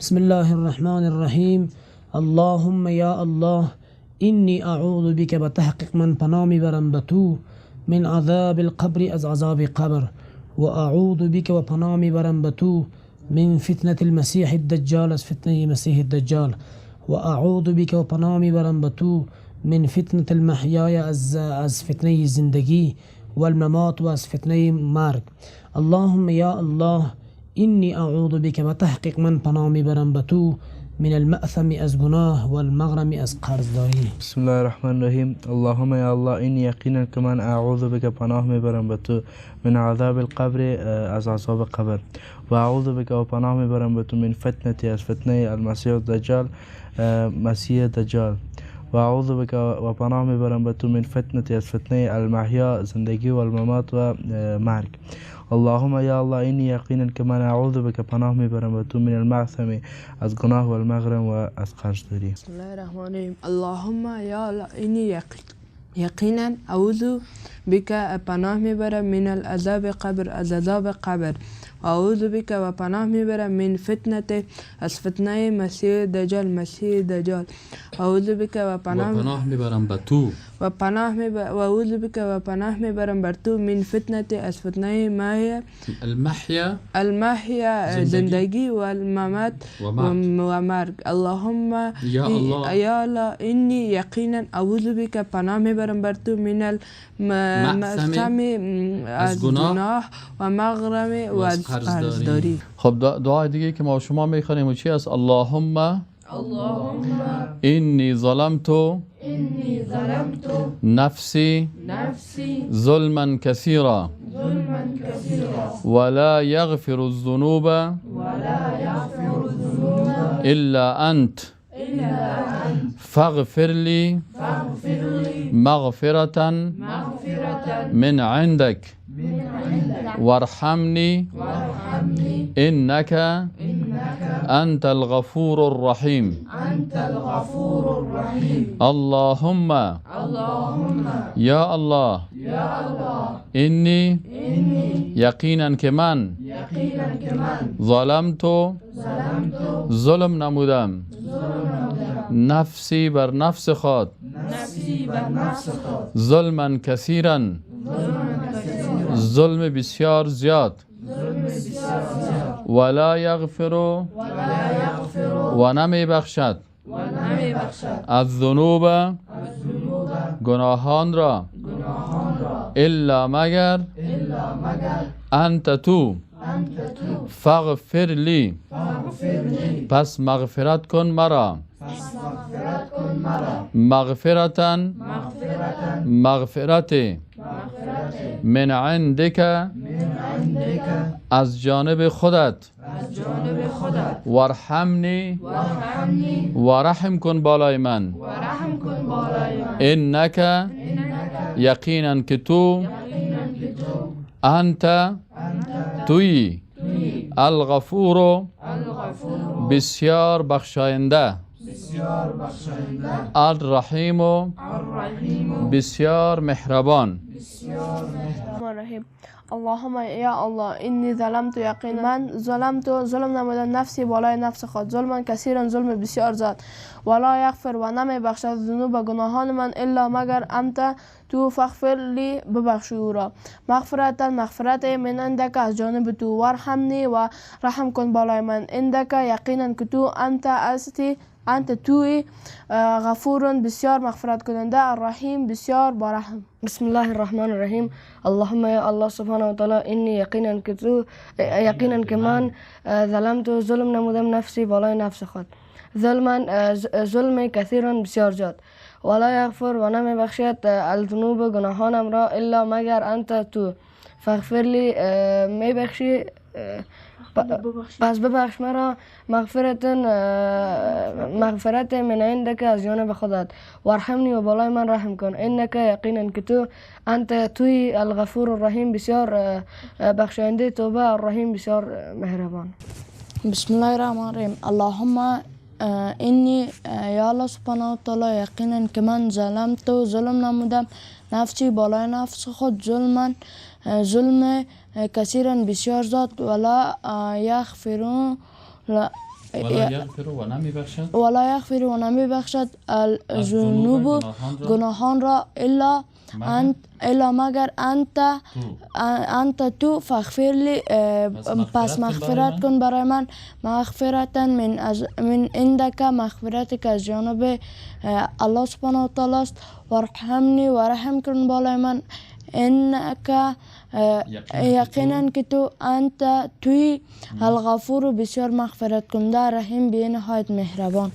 بسم الله الرحمن الرحیم. اللهم یا الله انی اعوذ بک، به تحقیق من پناه میبرم به تو، من عذاب القبر، از عذاب قبر، و اعوذ بک، و پناه میبرم به تو، من فتنة المسیح الدجال، از فتنه مسیح الدجال، و اعوذ بک، و پناه میبرم به تو، من فتنة المحیای، از فتنه زندگی، و الممات، و از فتنه مرگ. اللهم یا الله انی اعوذ بک، به تحقیق من پناه میبرم به تو، من المأثم، از گناه، و المغرم، از قرضداری. بسم الله الرحمن الرحیم. اللهم یا الله اینی یقینا که من اعوذ بک، پناه میبرم به تو، من عذاب القبر، از عذاب قبر، و اعوذ بک، و پناه میبرم به تو، من فتنة، از فتنه، المسیح الدجال، مسیح دجال، و اعوذ بک، و پناه میبرم به تو، من فتنة، از فتنه، المحیا، زندگی، و الممات، و مرگ. اللهم یا الله اینی یقینا که من اعوذ بک، پناه میبرم به تو، من المأثم، از گناه، و المغرم، و از قرضداری. بسم الله الرحمن الرحیم. اللهم یا الله اینی یقینا اعوذ بک، پناه میبرم، من العذاب قبر، از عذاب قبر، اعوذ بک، و پناه میبرم، من فتنة، از فتنه، مسیح دجال، مسیح دجال، اعوذ بک، و و پناه پناه میبرم به تو و پناه میبرم و اعوذ بک، و پناه میبرم بر تو، من فتنة، از فتنه، ماهی المحیا، المحیا، زندگی. زندگی، و الممات، و مرگ. و مرگ. اللهم یا الله یا الله اینی یقینا اعوذ بک، پناه میبرم بر تو، من مأثم، المأثم، از از گناه گناه، و مغرم، و و از از قرضداری. قرضداری. خب، دعای دیگه که ما شما میخوانیم و چی است؟ اللهم اینی ظلمت نفسی ظلما کثیرا ولا یغفر الذنوب الا انت فاغفر لی مغفرة من عندك وارحمني إنك أنت الغفور الرحيم. اللهم یا الله اینی یقینا که من ظلمت، ظلم نمودم، نفسی، بر نفس خود، ظلما کثیرا، ظلم بسیار زیاد، ولا یغفر، و نمی بخشد، الذنوب، گناهان را، الا مگر، انت، تو، فاغفر لی، پس مغفرت کن مرا، مغفرة، مغفرت، من عندک، از جانب خودت، وارحمنی، و رحم کن بالای من، انک، یقینا که تو، انت، تویی، الغفور، بسیار بخشاینده، الرحیم، بسیار مهربان. الرحیم. اللهم یا الله اینی ظلمت، یقینا من، ظلمت، ظلم نمودم، نفسی، بالای نفس خود، ظلما کثیرا، ظلم بسیار زیاد، ولا یغفر، و نمی بخشد، ذنوب، گناهان من، الا مگر، انت، تو، فاغفر لی، ببخشی او را، مغفرة، مغفرت، من عندک، از جانب تو، وارحمنی، و رحم کن بالای من، انک، یقینا که تو، انت استی، انت، توی، غفور، بسیار مغفرت کننده، الرحیم، بسیار بارحم. بسم الله الرحمن الرحیم. اللهم یا الله سبحانه و تعالی اینی یقینا که تو، یقینا که من، ظلمت، ظلم نمودم، نفسی، بالای نفس خود، ظلما، ظلم، کثیرا، بسیار زیاد، ولا یغفر، و نمی بخشد، الذنوب، گناهانم را، الا مگر، انت، تو، فاغفر لی، می بخشی، پس ببخش مرا، مغفرت، مغفرت، من عندک، از جانب خودت، وارحمنی، و بالای من رحم کن، انک، یقینا که تو، انت، توی، الغفور الرحیم، بسیار بخشاینده توبه، الرحیم، بسیار مهربان. بسم الله الرحمن الرحیم. اللهم اینی یا الله سبحانه و تعالی یقینا که من ظلمت، ظلم نمودم، نفسی، بالای نفس خود، ظلما، ظلم، کثیرا، بسیار زیاد، ولا یغفرون ولا یغفر و نمیبخشد، ولا یغفر و نمیبخشد الذنوب گناهان را الا انت، الا مگر انت، انت تو، فاغفر لی پس مغفرت کن برای من، مغفرتا من از من عندک مغفرت که از جانب الله سبحانه و تعالی است، وارحمنی و رحم کن بالای من، انک یقینا که تو انت توی الغفور بسیار مغفرت کننده، رحیم بی نهایت مهربان.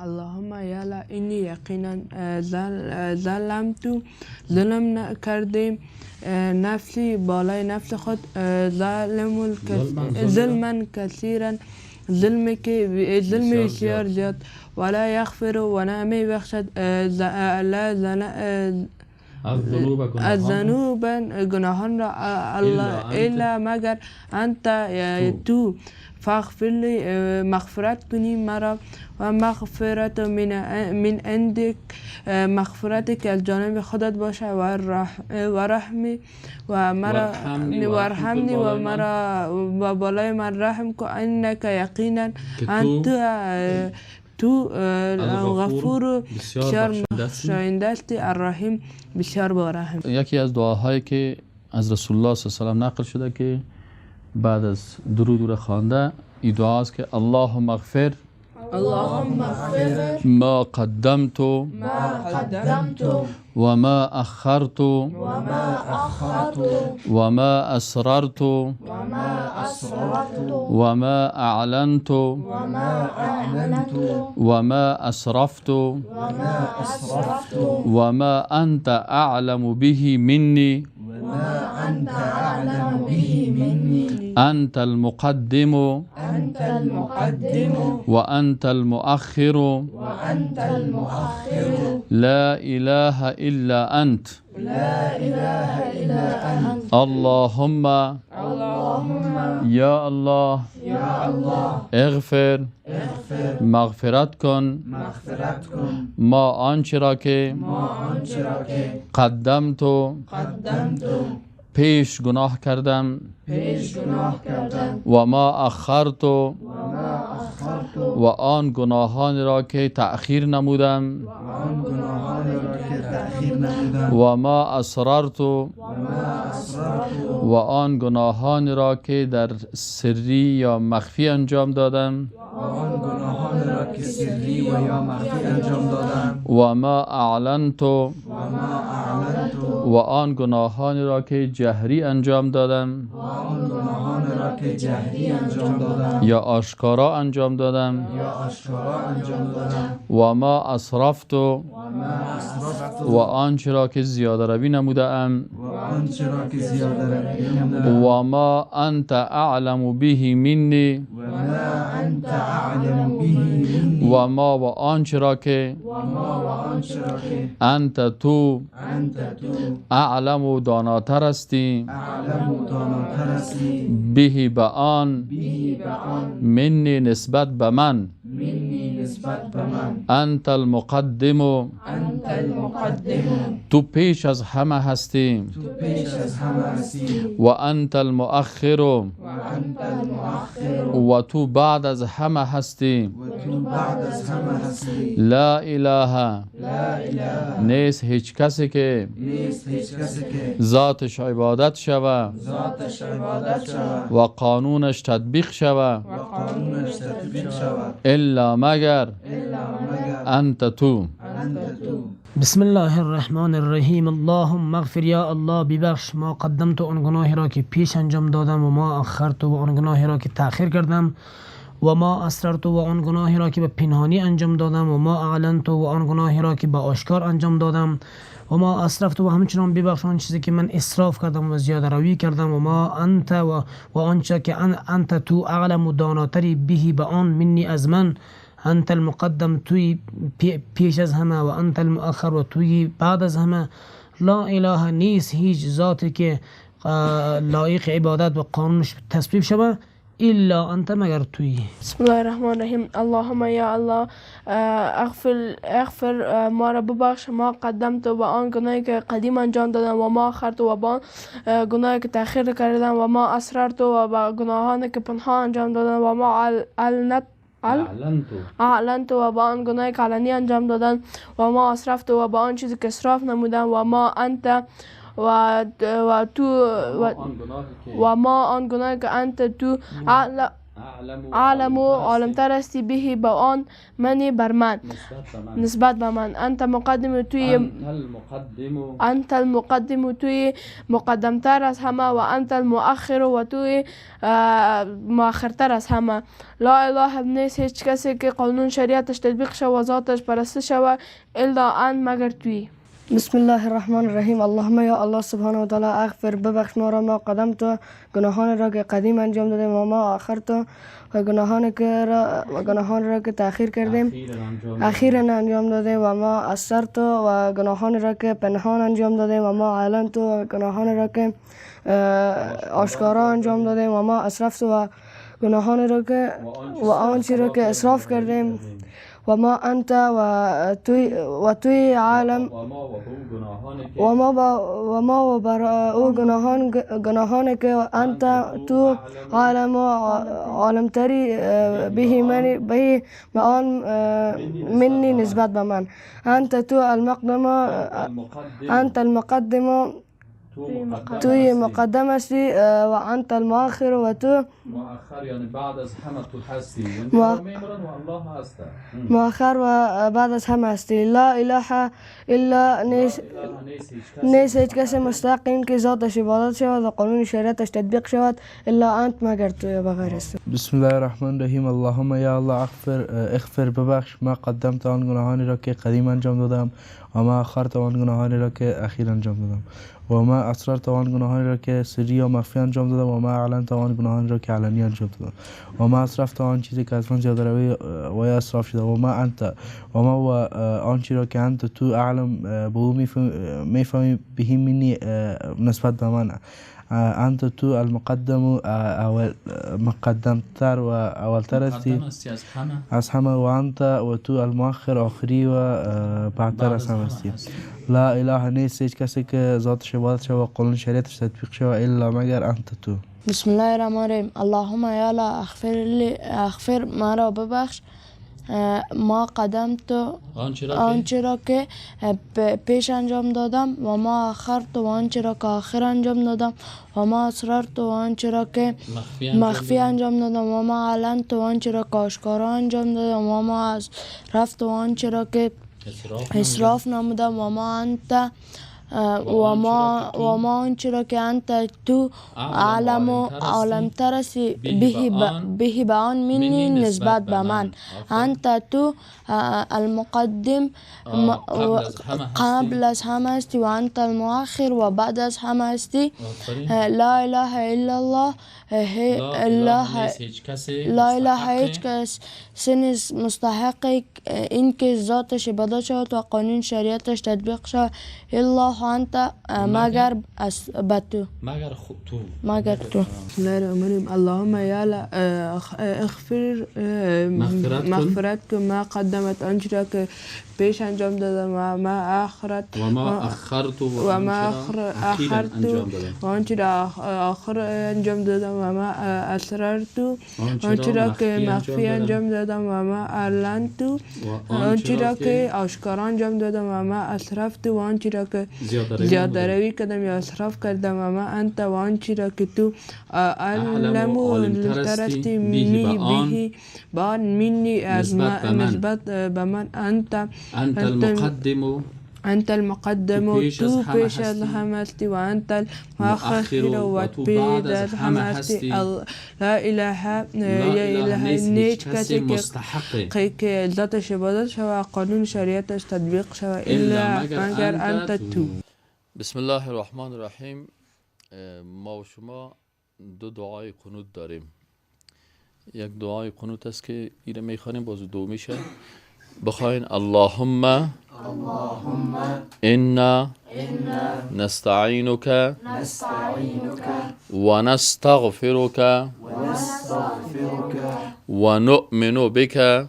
اللهم یا الله اینی یقینا ظلمت ظلم کردیم نفسی بالای نفس خود، ظلما کثیرا ظلم که ظلم بسیار زیاد، ولا یغفر و نمی بخشد الذنوب گناهان را الا مگر انت تو، فاغفر لی مغفرت کنی مرا، و مغفرت من عندک مغفرت که از جانب خودت باشه، و رحمی و مرا وارحمنی و مرا و بالای من رحم کن، انک یقینا انت تو غفور بسیار بخشاینده هستی، الرحیم بسیار با رحم. یکی از دعاهایی که از رسول الله صلی الله علیه و سلم نقل شده که بعد از درود را خوانده، این دعا است که اللهم اغفر، اللهم اغفر ما قدمت، ما قدمت و ما اخرت و ما اخرت و ما اسررت و ما اسررت و ما اعلنت و ما اعلنت و ما اسرفت و ما اسرفت و ما انت اعلم به منی و ما انت اعلم به منی، انت المقدم انت المقدم و انت المؤخر و انت المؤخر، لا اله الا انت، لا اله الا انت، اللهم اللهم یا الله یا الله اغفر اغفر مغفرت کن مغفرت کن ما آنچه را که ما آنچه را که قدمت قدمت پیش گناه کردم پیش گناه کردم، و ما اخرت و ما اخرت و آن گناهان را که تأخیر نمودم و آن گناهان را که تأخیر نمودم، و ما اسررت و ما اسررت و آن گناهان را که در سری یا مخفی انجام دادم و آن گناهان را که سری و یا مخفی انجام دادم، و ما اعلنت و ما اعلنت و آن گناهان را که جهری انجام دادم و آن گناهان را که جهری انجام دادم یا آشکارا انجام دادم یا آشکارا انجام دادم، و ما اسرفت و ما اسرفت و آنچه را که زیاده روی نمودم و آنچه را که زیاده روی نمودم، و ما انت اعلم به منی و ما انت اعلم به منی، و ما و آنچه را که و ما و آنچه را که انت تو انت تو اعلم و داناتر هستی اعلم و داناتر هستی، به به آن به به آن، منی نسبت به من منی نسبت به من، انت المقدم انت المقدم تو پیش از همه هستی تو پیش از همه هستی، و انت المؤخر و انت المؤخر و تو بعد از همه هستی و تو بعد از همه هستی، لا اله لا اله نیست هیچ کسی که نیست هیچ کسی که ذاتش عبادت شوه ذاتش عبادت شوه و قانونش تطبیق شوه و قانونش تطبیق شود، الا مگر الا مگر انت تو انت تو. بسم الله الرحمن الرحیم. اللهم اغفر یا الله ببخش ما قدمت آن گناهی را که پیش انجام دادم و ما اخرت و آن گناهی را که تأخیر کردم و ما اسررت و آن گناهی را که به پنهانی انجام دادم و ما اعلنت و آن گناهی را که به آشکار انجام دادم و ما اسرفت و همچنان ببخش آن چیزی که من اسراف کردم و زیاده روی کردم و ما انت و آنچه که انت تو اعلم و داناتری به به آن منی از من، انت المقدم توی پیش از همه و انت المؤخر و توی بعد از همه، لا اله نیست هیچ ذاتی که لایق عبادت و قانونش تصویب شود الا انت مگر توی. بسم الله الرحمن الرحیم. اللهم یا الله اغفر ما را ببخش ما قدمت و آن گناهی که قدیم انجام دادم و ما اخرت و با آن گناهی که تأخیر کردم و ما اسررت و با گناهانی که پنهان انجام دادم و ما اعلنت و با آن گناهی که علنی انجام دادم و ما اسرفت و با آن چیزی که اسراف نمودم و ما انت و تو و ما آن گناهی که انت تو اعلم و عالمتر هستی به با آن منی بر من نسبت به من انت مقدم توی انت المقدم توی مقدمتر از همه و انت المؤخر و توی مؤخرتر از همه. لا اله نیست هیچ کسی که قانون شریعتش تطبیق شود و ذاتش پرسته شود الا انت مگر توی. بسم الله الرحمن الرحیم. اللهم یا الله سبحانه و تعالی اغفر ببخش ما را ما قدمت گناهان را که قدیم انجام دادیم و ما آخرت و گناهان را که تأخیر کردیم اخیرا انجام دادیم و ما اسرت و گناهان را که پنهان انجام دادیم و ما اعلنت و گناهان را که آشکارا انجام دادیم و ما اسرفت و گناهان را که و آنچه را که اسراف کردیم و ما انت و توی عالم و ما و بر او گناهان که انت تو عالم و عالمتری به من به آن منی نسبت به من انت تو المقدم انت المقدم توی مقدم هستی و انت المؤخر و تو مؤخر یعنی بعد از همه تو هستی و الله هست مؤخر و بعد از همه هستی. لا اله الا نیست هیچ کس مستحق که ذاتش عبادت شود و قانون شریعتش تطبیق شود الا انت مگر تو یا بغیر از تو. بسم الله الرحمن الرحیم. اللهم یا الله اغفر ببخش ما قدمت آن گناهانی را که قدیم انجام دادم و ما اخرت آن گناهانی را که اخیر انجام دادم و ما اسررت آن گناهانی را که سری یا مخفی انجام دادم و ما اعلنت آن گناهانی را که علنی انجام دادم و ما اسرفت آن چیزی که از من زیاده روی و یا اسراف شده و ما انت و ما و آنچه را که انت تو اعلم به او میفهمی به منی نسبت به من انت تو المقدم اول مقدمتر و اولتر هستی از همه و انت و تو المؤخر آخری و بعدتر از همه هستی. لا اله نیست هیچ کسی که ذاتش عبادت شود و قانون شریعتش تطبیق شود الا مگر انت تو. بسم الله الرحمن الرحیم. اللهم یا الله اغفر مرا ببخش ما قدمت آنچه را که پیش انجام دادم و ما آخرت و آنچه را که آخر انجام دادم و ما اسررت و آنچه را که مخفی انجام دادم و ما اعلنت و آنچه را که آشکارا انجام دادم و ما اسرفت و آنچه را که اسراف نمودم و ما انت و ما آنچه را که انت تو عالم و عالمتر هستی به به آن منی نسبت به من انت تو المقدم قبل از همه هستی و انت المؤخر و بعد از همه هستی. لا اله الا الله لا اله هیچ کس نیست مستحق این که ذاتش عبادت شود و قانون شریعتش تطبیق شود الا انت مگر تو مگر تو. بسم الله الرحمن الرحیم. اللهم یا الله اغفر مغفرت کن ما قدمت آنچه را که پیش انجام دادم و ما آخرت و ما اخرت و ما اخرت و آنچه را آخر انجام دادم و ما اسررت آنچه را که مخفی انجام دادم و ما اعلنت آنچه را که آشکارا انجام دادم و ما اسرفت و آنچه را که زیاده روی کردم یا اسراف کردم و ما انت و آنچه را که تو اعلم و عالمتر هستی به آن منی نسبت به من انت المقدم انت المقدم تو پیش از همه هستی و انت المؤخر و تو بعد از همه هستی. لا اله نیست کسی که ذاتش عبادت شود قانون شریعتش تطبیق شود الا مگر انت تو. بسم الله الرحمن الرحیم. ما و شما دو دعای قنوت داریم. یک دعای قنوت است که ایره میخوانیم باز دو میشه. بخواین اللهم انا نستعینک و نستغفرک و نؤمن بک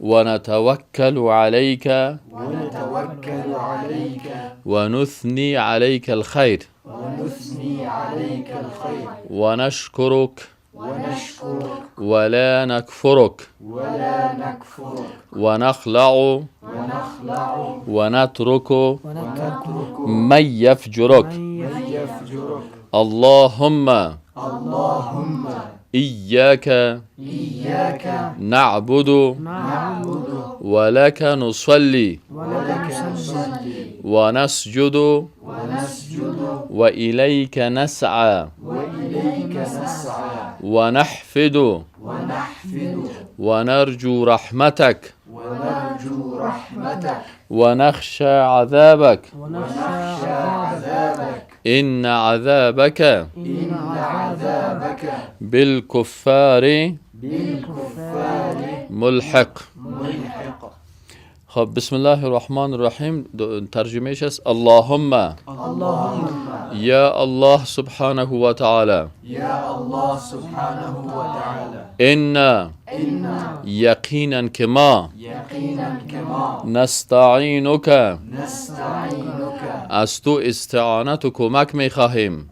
و نتوکل علیک و نثنی علیک الخیر و نشکرک ولا نكفرك ونخلع ونترك من يفجرك. اللهم إياك نعبد ولك نصلي ونسجد وإليك نسعى ونحفد ونرجو رحمتك ونخشى عذابك إن عذابك بالكفار ملحق. خب بسم الله الرحمن الرحیم ترجمهش است اللهم یا الله سبحانه و تعالی إنا یقینا که ما نستعینک از تو استعانت و کمک میخواهیم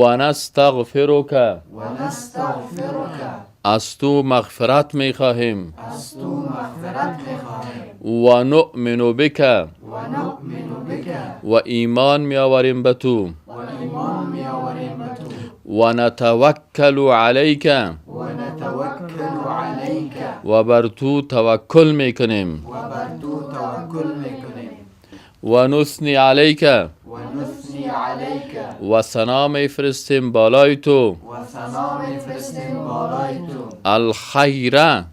و نستغفرک از تو مغفرت میخواهیم و نؤمن بک و ایمان میآوریم به تو و نتوکل علیک و بر تو توکل میکنیم و نثنی علیک و ثنا میفرستیم بالای تو الخیر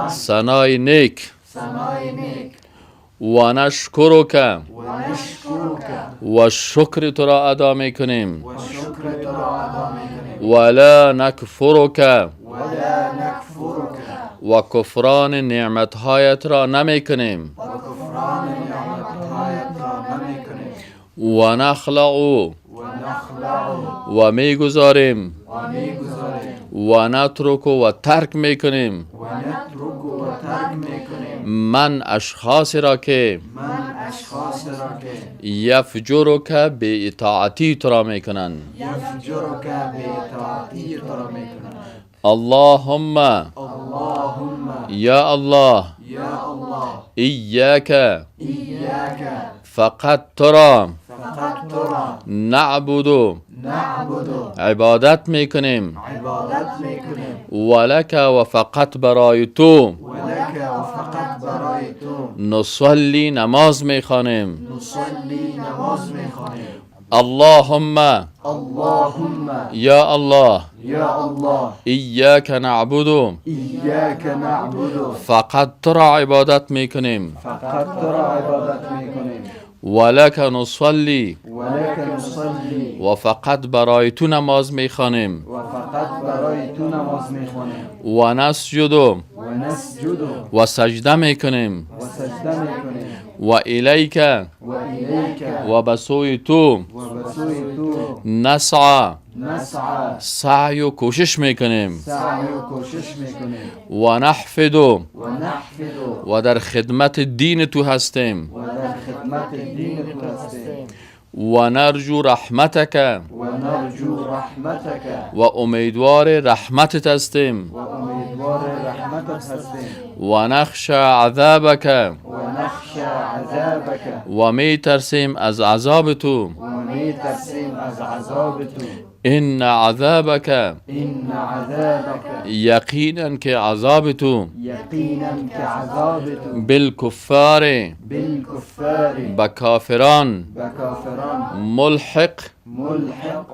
ثنای نیک و نشکرک و شکر تو را ادا میکنیم ولا نکفرک و کفران نعمتهایت را نمیکنیم و نخلع و میگذاریم و نترک و ترک میکنیم من اشخاص را که یفجرک به اطاعتی تو را میکنند. اللهم یا الله ایاک فقط تو را نعبد عبادت میکنیم ولک و فقط برای تو نصلی نماز میخوانیم. اللهم یا الله ایاک نعبد فقط تو را عبادت میکنیم ولک نصلی و فقط برای تو نماز میخوانیم و نسجد و سجده میکنیم و الیک و به سوی تو نسعی سعی و کوشش میکنیم و نحفد و در خدمت دین تو هستیم و نرجو رحمتک و امیدوار رحمتت هستیم و نخشى عذابک و میترسیم از عذاب تو ان عذابک یقینا که عذاب تو بالکفار به کافران ملحق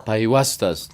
پیوست است.